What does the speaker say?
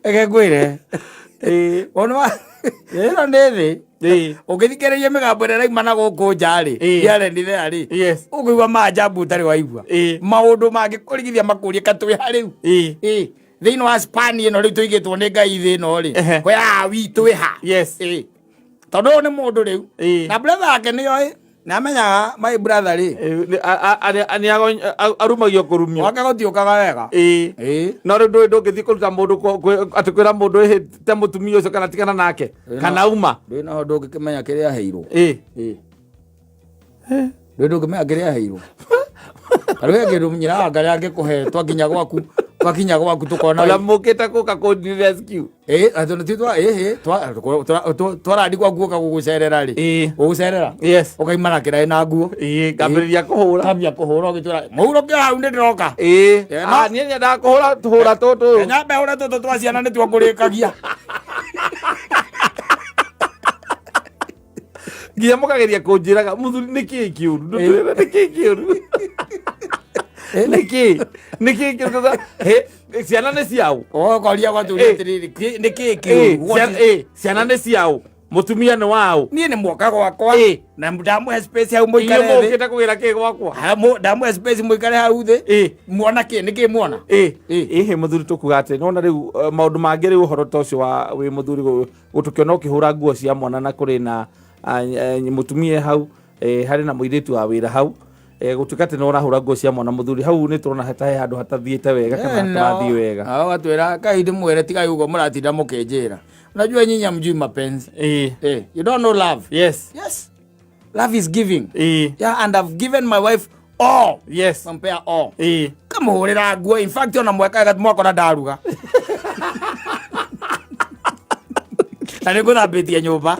Reke ngwĩre. Ona ĩno nĩ thĩ. Ũngĩthikĩrĩria mĩgambo ĩrĩa ĩrauma na gũkũ nja rĩ, here and there rĩ, ũkũigua maajabu ũtarĩ waigua. Maũndũ mangĩkũrigithia makũrie ka twĩ ha rĩu. Thĩinĩ wa span ĩno rĩu tũigĩtwo nĩ Ngai thĩ ĩno rĩ, where are we, twĩ ha? Tondũ ũyũ nĩ mũndũ rĩu. Na brother yake nĩ oĩ. Nĩ amenyaga my brother rĩ. Arumagio kũrumio. Gwake gũtiũkaga wega. No rĩu ndũĩ ndũngĩthiĩ kũruta mũndũ atĩ kwĩra mũndũ ĩhĩ te mũtumia ũcio kana tigana nake kana uma. Ndũĩ naho ndũngĩkĩmenya kĩrĩa aheirwo. Ndũĩ ndũngĩmenya kĩrĩa aheirwo. Tarĩu he kĩndũ nyina wa Ngarĩ angĩkũhe twakinya gwaku twakinya gwaku tũkona. Ona mũkĩte gũka kũnji rescue. Atĩ nĩ twa twarandi gwaku gũka gũgũcerera rĩ. Gũgũcerera. Yes. Ũkaima na kĩraĩ na nguo. Ngambĩrĩria kũhũra. Kambia kũhũra ũgĩtwĩra mũhurũke hau nĩ ndĩroka. Niĩ nyendaga kũhũra tũhũra tũtũ. Nyambe hũre tũtũ twa ciana nĩtuo ngũrĩkagia. Nginya mũkageria kũnjĩraga mũthuri nĩ kĩĩ kĩũru, ndũtwĩre nĩ kĩĩ kĩũru, nĩ kĩĩ nĩ kĩĩ kĩũru? Hĩ, ciana nĩ ciaũ? Ũkoria gwatũria atĩrĩrĩ, nĩ kĩĩ kĩũru? Ciana nĩ ciaũ, mũtumia nĩ waũ? Niĩ nĩ mwoka gwakwa na ndamũhe space hau mũikare thĩ. Mũkĩte kũgĩra kĩĩ gwakwa? Ndamũhe space mũikare hau thĩ. Muona kĩ nĩ kĩ muona? Ĩhĩ mũthuri, tũkuga atĩ nona rĩu maũndũ mangĩ rĩu ũhoro ta ũcio wa wĩ mũthuri gũtũkĩona ũkĩhũra nguo cia mwana na kũrĩ na mũtumia hau, harĩ na mũirĩtu wa wĩra hau, gũtuĩka atĩ nĩ ũrahũra nguo cia mwana mũthuri, hau nĩ tũrona ta he handũ hatathiĩte wega kana hatarathiĩ wega. Ũgatwĩra kai ndĩmwĩre tigai ũguo mũratinda mũkĩnjĩra, unajua nyinyi hamjui mapenzi. You don't know love. Yes, love is giving. Yeah, and I've given my wife all. Compare all. Kamuhurira nguo, in fact ona mweka mwakora ndaruga na nĩ ngũthambĩtie nyũmba.